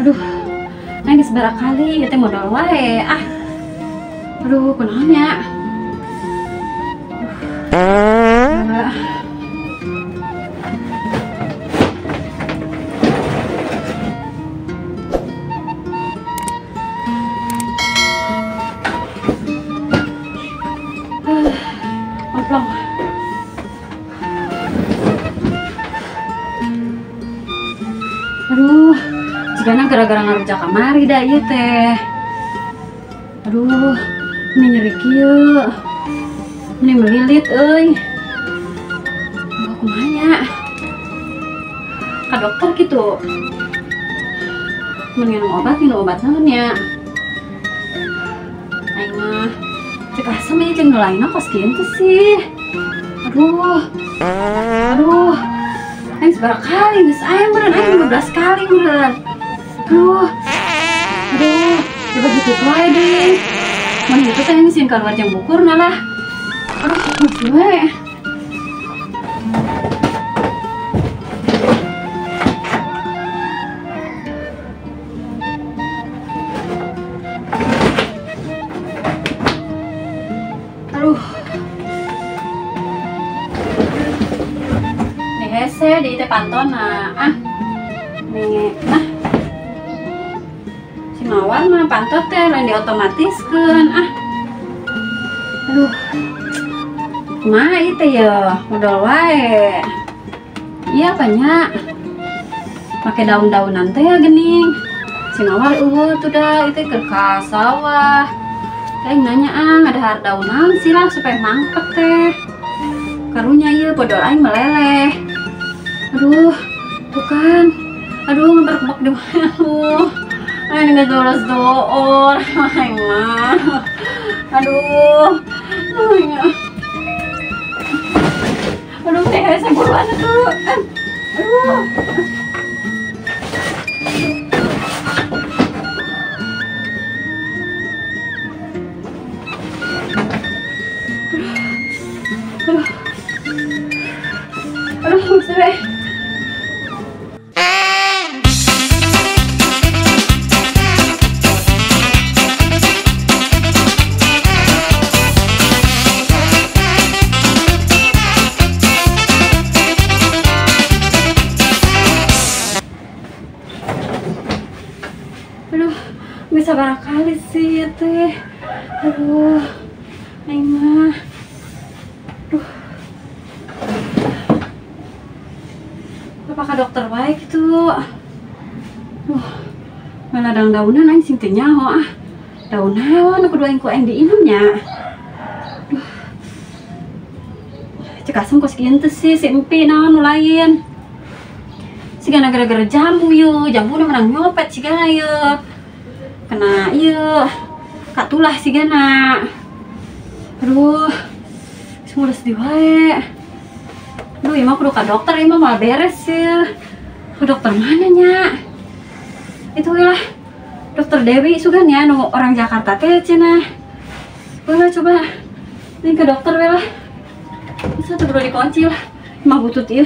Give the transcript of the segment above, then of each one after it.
Aduh, aing geus barakali ieu teh modal wae ah. Aduh, kunaon nya? Aduh. Omplong. Aduh, jigana gara-gara ngarujak kamari da ieu teh. Aduh, ini nyeri kieu. Ini melilit euy. Aduh, kumaha nya? Ka dokter kitu. Mun minum obat naon nya? Aing mah cek asem ieu jeung nu lainna kos kieu teh sih. Aduh. Aduh. Aing sabaraha kali geus aing meureun aing 15 kali meureun. Aduh. Aduh, coba gitu wae deui. Mun kitu teh sieun kaluar jeung bukurna lah. Aduh, geus we. Aduh. Nih hese di teh pantona. Ah. Nih, nah. Si Mawar mah pantot teh lain diotomatiskeun. Ah. Aduh. Kumaha ieu teh ya? Modal wae. Iya banyak. Pake daun-daunan teh ya geuning. Si Mawar eueuh tuh da ieu teh keur ka sawah. Aing nanya ah, ngadahar daunan sih lah supaya mangkep teh. Karunya ieu bodol aing meleleh. Aduh, tuh kan. Aduh, ngeberkebak di mana. Aduh. Aing geus 12 door. Aing mah. Aduh. Aduh, teh hese buruan atuh. Aduh. Aduh. Aduh, sampai. Aduh, bisa barangkali sih teh. Aduh, aing mah. Aduh. Apakah dokter baik gitu? Aduh, malah daun-daunan aing sing teu nyaho ah. Daun naon kudu aing ku aing diinum nya. Aduh. Cek asem kos kieu teh sih si empi naon nu lain. Sigana gara-gara jambu yeuh, jambuna menang nyopet sigana yeuh. Kena ieu katulah sigana. Aduh, semua udah sedih wae. Aduh, ieu mah kudu ka dokter, ieu mah moal beres ya. Ke dokter mana nya? Itu we lah. Dokter Dewi sugan ya nu orang Jakarta teh cenah. Boleh coba. Ini ke dokter we lah. Bisa tuh perlu dikunci lah. Mah butut ieu.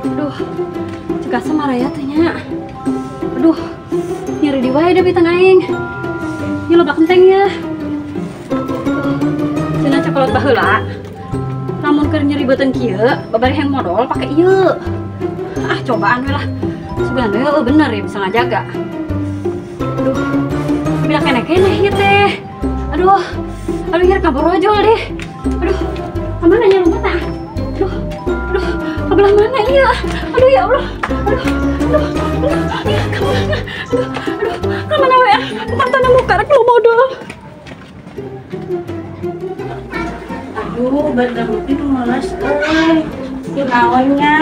Aduh, cek asem maraya teh nya. Aduh, nyeri di wae deh bitang aing. Ini loba kenteng ya. Cenah cokolot baheula. Lamun keur nyeri beuteung kieu, babari hayang modol pake ieu. Ah, cobaan we lah. Sugan we heueuh bener ya bisa ngajaga. Aduh, bila keneh-keneh ieu teh. Aduh, aduh ieu kaborojol deh. Aduh, kamana nya lompat ah? Aduh, aduh, ke belah mana ieu? Aduh ya Allah. Aduh, aduh, aduh, iya kamana? Aduh, aduh, kamana we ah? Tantana muka rek lu modol. Aduh, berhenti malas euy. Kunaon nya?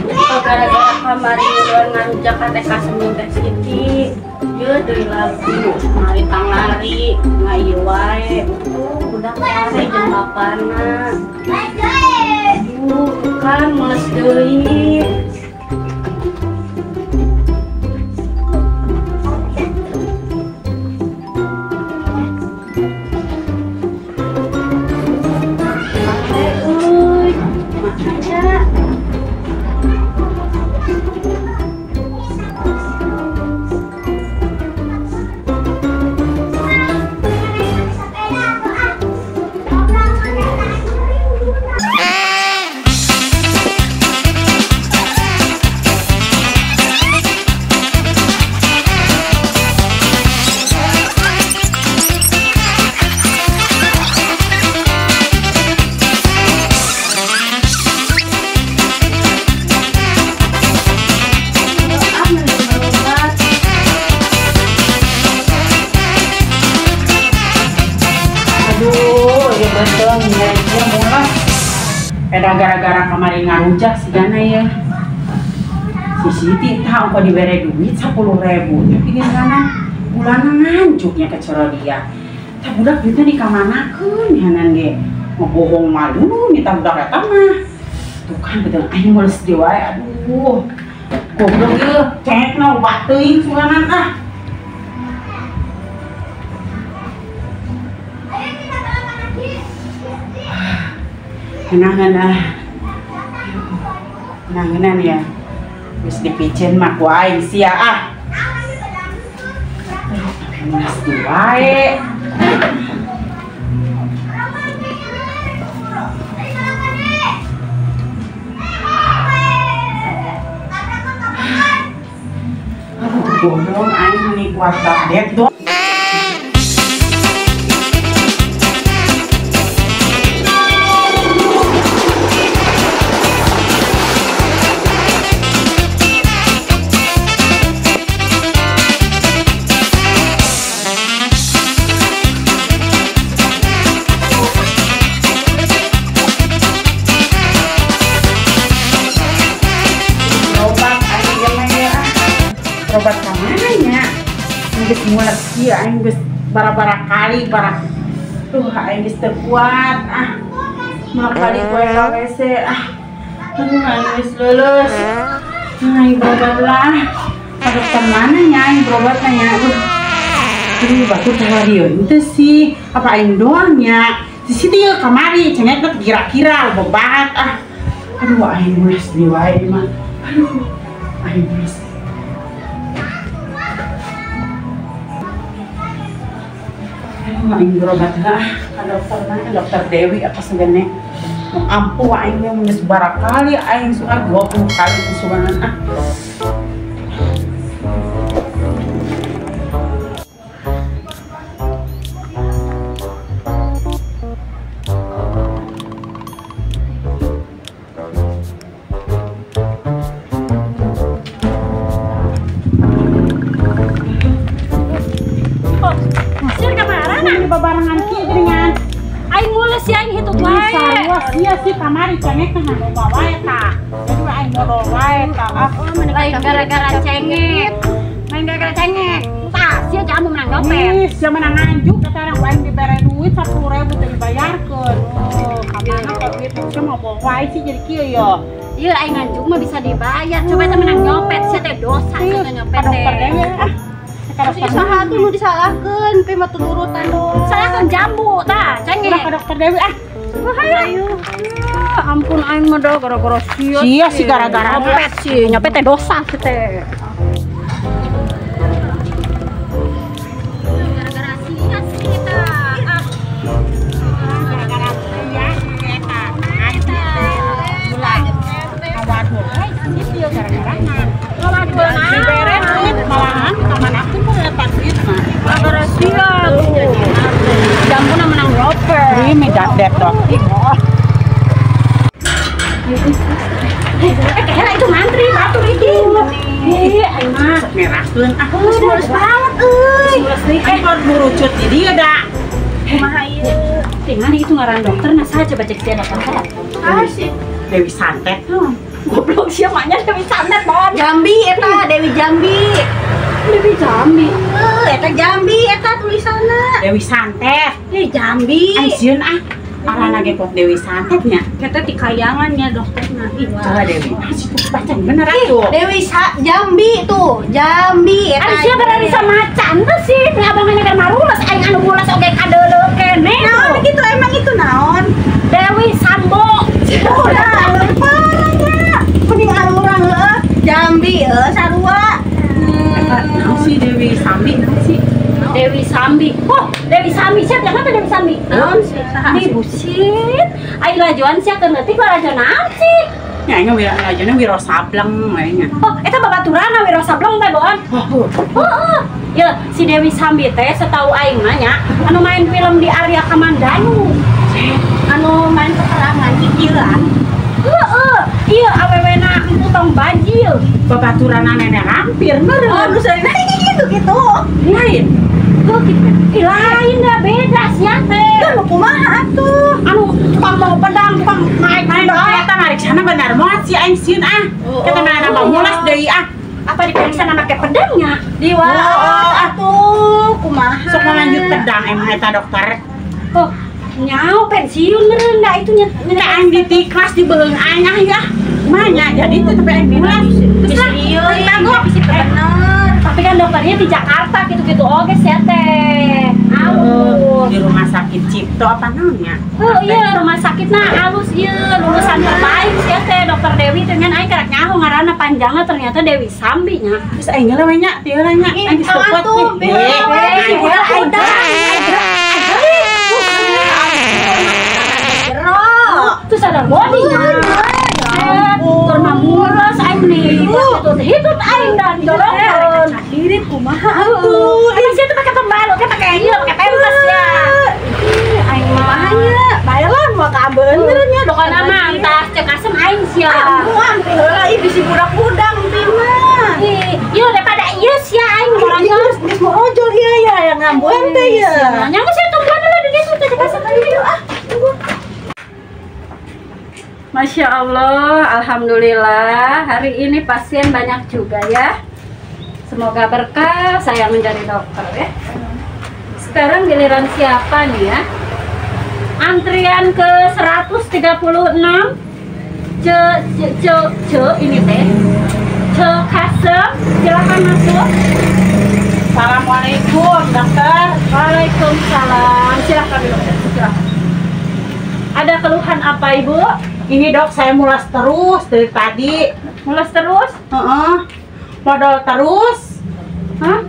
Gara-gara kamari luar ngarujak ka teh kasem teh Siti. Ieu deui lagu, mari tanglari, ngayu wae. Udah kare jeung bapana. Aduh. Aduh, kan mules deui. Euy, makanya. Peda gara-gara kemarin ngarujak si Gana ya. Si Siti tahu kok diberi duit 10.000 tapi gimana bulanan ngancuknya ke dia. Tak budak duitnya dikamanakeun hanan ge. Mau bohong malu minta budak eta mah. Tuh kan betul aing mules deui wae aduh. Goblok ieu cengekna loba teuing sulanan ah. Kenangan ya, terus dipicin mah ku aing sia ah. Aduh, tapi mulas wae. Aduh, goblok aing meni kuat dek dong. Berobat ka mana nya? Geus mules kieu aing geus bara-bara kali bara. Tuh aing geus teu kuat ah. Mulak kali gue ka WC ah. Aduh aing geus leuleus. Aing berobat lah. Ka dokter mana nya aing berobatna nya? Aduh batu teh dieu henteu sih. Apa aing doang nya? Si Siti ieu kamari cengekna kira-kira loba banget ah. Aduh aing mules deui wae mah. Aduh aing mules. Aing berobat lah ka dokter mana dokter Dewi apa sebenarnya mau ampuh aing mah geus barakali aing suka 20 kali suganan ah. Babarengan kieu geuningan. Aing mules ya aing hitut wae. Sarua sia sih kamari cengek teh loba wae tah. Jadi aing modol wae tah. Ah, lain gara-gara cengek. Main gara-gara cengek. Tah, sia jamu menang dompet. Ih, sia menang nganjuk kata orang aing dibere duit 10.000 teh dibayarkeun. Oh, kamana ka duit sia mau bohong wae sih jadi kieu yo. Ieu aing nganjuk mah bisa dibayar. Coba teh menang nyopet sia teh dosa sia teh nyopet teh. Ah. Si saha tuh nu disalahkeun, pe mah turutan doang. Salahkeun jambu tah, cengek. Udah ka dokter Dewi ah. Wah, ayo. Ya ampun aing mah dah gara-gara sia. Sia sih gara-gara nyopet sih, nyopet teh dosa sih teh. Gara-gara sia sih tah. Ah. Gara-gara sia eta. Eta. Mulai. Awadul. Sih ieu gara-garana. Awadul. Dibere duit malahan kamanakeun mah eta duit mah. Gara-gara sia tuh. Jambuna menang nyopet. Ini medat dok. Kira itu ngantri batur itu. Ih, aing mah merahkeun ah. Mules banget euy. Mules deui kan burucut di dieu da. Kumaha ieu? Tinggal itu ngaran dokter nah saha coba cek sia datang saha. Ah sih. Dewi Santet. Goblok sia mah nya Dewi Santet bon. Jambi eta Dewi Jambi. Dewi Jambi. Eta Jambi eta tulisanna. Dewi Santet. Ih Jambi. Aing sieun ah. Arana ge kok Dewi Santetnya. Kita ti kayangannya dokterna. Ih, coba Dewi. Masih tuh baca bener atuh. Dewi Jambi tuh, Jambi eta. Ari sia bararisa macan teh sih, ngabangannya kan marules aing anu mules oge kadeuleu keneh. Naon gitu emang itu naon? Dewi Sambo. Udah, parahnya. Mending urang heueuh, Jambi heueuh sarua. Naon sih Dewi Sambi naon sih? Dewi Sambi. Oh, Dewi Sambi siap jangan tuh Dewi Sambi. Naon sih? Ih, busit. Ai lajuan sia keur leutik lalajo naon sih? Nya aing lajona Wiro Sableng we nya. Oh, eta babaturana Wiro Sableng teh boon. Heeh. Ya, si Dewi Sambi teh setahu aing mah nya anu main film di Arya Kamandanu. Anu main peperangan kikiran. Heeh. Iya awewena emputong bajil. Babaturana nenek lampir meureun. Oh, nu sarina gitu. Lain. Tuh gitu. Ih, lain dah beda sia teh. Tuh kumaha atuh? Anu tukang bawa pedang, tukang naik Main eta mariksana bener moal si aing sieun ah. Kita mana nambah mulas deui ah. Apa diperiksa make pedangnya? Diwa atuh kumaha? Sok lanjut pedang emang eta dokter. Oh, nyau pensiun meureun da itu nya. Nya aing ditiklas di beuheung aing ah ya. Manya jadi itu tapi aing mulas. Terus lah, iya, bisa bener. Tapi kan dokternya di Jakarta gitu-gitu oge sia teh. Alus. Di rumah sakit Cipto apa namanya? Oh iya, rumah sakit nah alus ieu, lulusan terbaik sia teh dokter Dewi dengan aing karek nyaho ngaranna panjangna ternyata Dewi Sambi nya. Geus aing geus we nya, tieu lah nya. Aing geus kuat. Terus ada bodinya. Tur mamulas aing nih. Hitut aing dan dorongkeun. Kirim kumaha atuh. Emang sia teh pakai pembalut, kan pakai ieu, pakai pempes ya. Ih, aing mah nya. Bae lah moal ka bener nya Pokona mah entah cek asem aing sia. Ampun, heula ih bisi budak-budak engti mah. Ih, ieu daripada ieu sia aing morojol. Geus morojol ieu ya yang ngambuan teh ya. Nya geus tungguan lah di ditu teh cek asem aing ah. Tunggu. Masya Allah, alhamdulillah hari ini pasien banyak juga ya. Semoga berkah saya menjadi dokter ya. Sekarang giliran siapa nih ya? Antrian ke 136 C C C C ini teh. C Kasem, silakan masuk. Assalamualaikum dokter. Waalaikumsalam. Silakan dokter, silakan. Ada keluhan apa ibu? Ini dok, saya mulas terus dari tadi. Mulas terus? Modal terus. Hah?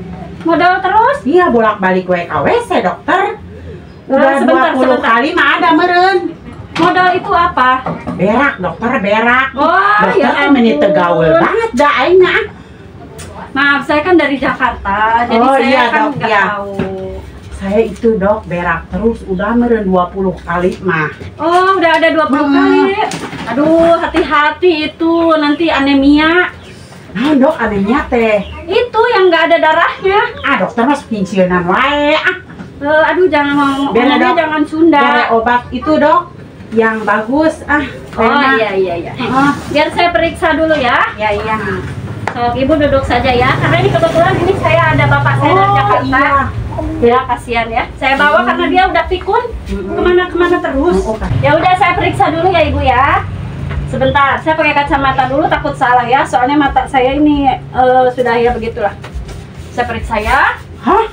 Modal terus? Iya, bolak-balik we ka WC dokter. Udah sebentar, 20 kali mah ada meureun. Modal itu apa? Berak dokter, berak. Oh, dokter ya teh meni teu gaul banget da aing mah. Maaf, saya kan dari Jakarta, jadi oh, saya iya, kan nggak iya. tahu. Saya itu dok berak terus udah meureun 20 kali mah. Oh, udah ada 20 kali. Aduh, hati-hati itu nanti anemia. Nah, dok anemia teh. Itu yang nggak ada darahnya. Ah, dokter mas pensiunan wae. Ah. Aduh, jangan ngomong, ngomongnya jangan Sunda. Bere obat itu dok yang bagus ah. Oh iya iya iya. Biar saya periksa dulu ya. Ya iya. So, ibu duduk saja ya, karena ini kebetulan ini saya ada bapak saya dari Jakarta. Iya. Ya kasihan ya. Saya bawa karena dia udah pikun kemana-kemana terus. Ya udah saya periksa dulu ya ibu ya. Sebentar, saya pakai kacamata dulu takut salah ya. Soalnya mata saya ini sudah ya begitulah. Saya periksa ya. Hah?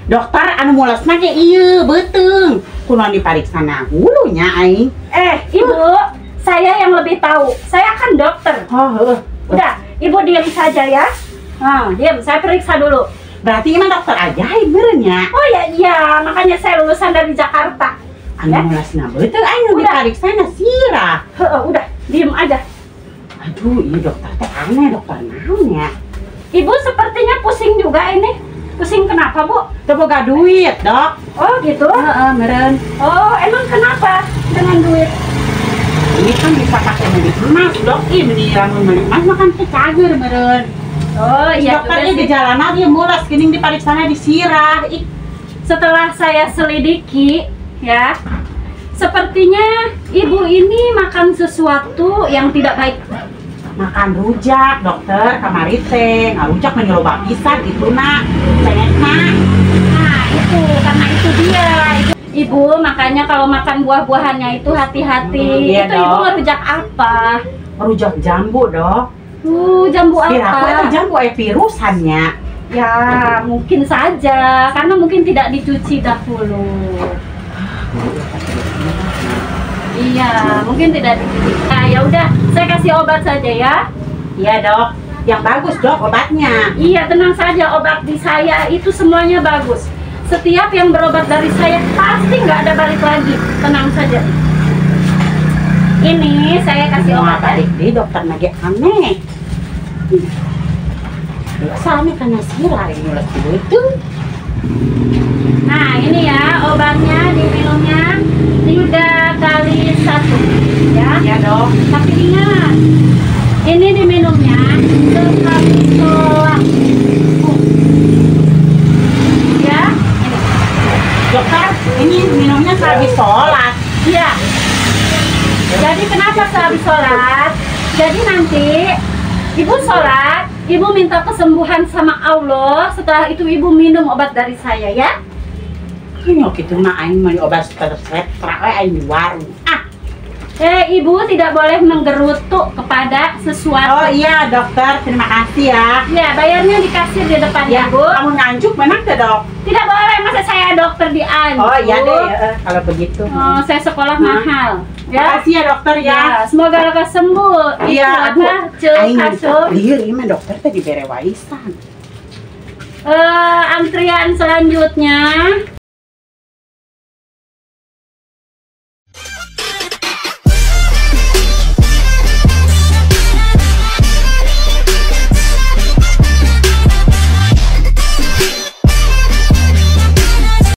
Dokter anu mulasna ge ieu beuteung. Kunaon dipariksana hulunya aing. Ibu, saya yang lebih tahu. Saya kan dokter. Oh, udah, ibu diam saja ya. Nah, diam, saya periksa dulu. Berarti emang dokter ajaib meureun nya. Oh ya iya, makanya saya lulusan dari Jakarta. Anu mulasna beuteung aing nu dipariksana sirah. Heeh, udah, diam aja. Aduh, iya dokter teh aneh, dokter naon ya? Ibu sepertinya pusing juga ini. Pusing kenapa, Bu? Teu boga duit, Dok. Oh, gitu? Heeh, meureun. Oh, emang kenapa dengan duit? Ini kan bisa pakai beli emas, Dok. Ih, beli lamun beli emas mah kan teu cager meureun. Oh, iya. Dokternya gejalana dia mulas geuning dipariksana disirah. Ih, setelah saya selidiki, ya, sepertinya ibu ini makan sesuatu yang tidak baik. Makan rujak, dokter, kamari teh, ngarujak mah loba pisan itu nak, cengekna. Nah, itu karena itu dia. Itu. Ibu, makanya kalau makan buah-buahannya itu hati-hati. Iya, itu ibu ngerujak apa? Ngerujak jambu, Dok. Jambu apa? Aku itu jambu virusannya. Ya, mungkin saja. Karena mungkin tidak dicuci dahulu. Iya, mungkin tidak dicuci. Nah, ya udah, saya kasih obat saja ya. Iya, Dok. Yang bagus, Dok, obatnya. Iya, tenang saja, obat di saya itu semuanya bagus. Setiap yang berobat dari saya pasti nggak ada balik lagi. Tenang saja. Ini saya kasih obat. Balik deh, dokter lagi aneh. Biasa aneh karena sirah ini mulut itu. Nah, ini ya obatnya diminumnya 3 kali 1 ya. Ya, Dok. Tapi ingat, ini diminumnya sekali sholat. Ya, ini. Dokter, ini minumnya sehabis sholat. Iya. Jadi kenapa sehabis sholat? Jadi nanti ibu sholat, ibu minta kesembuhan sama Allah. Setelah itu ibu minum obat dari saya ya. Kayaknya gitu mah aing beli obat stres aing di warung. Ah. Ibu tidak boleh menggerutu kepada sesuatu. Oh iya, dokter, terima kasih ya. Iya, bayarnya di kasir di depan ya, Ibu. Kamu nganjuk mana tuh, Dok? Tidak boleh, masa saya dokter dianjuk. Oh iya deh, ya, kalau begitu. Oh, saya sekolah mahal. Ya. Makasih ya, dokter ya. Ya, semoga lekas sembuh. Iya, aduh. Aing lieur ieu mah dokter tadi bere warisan. Antrian selanjutnya.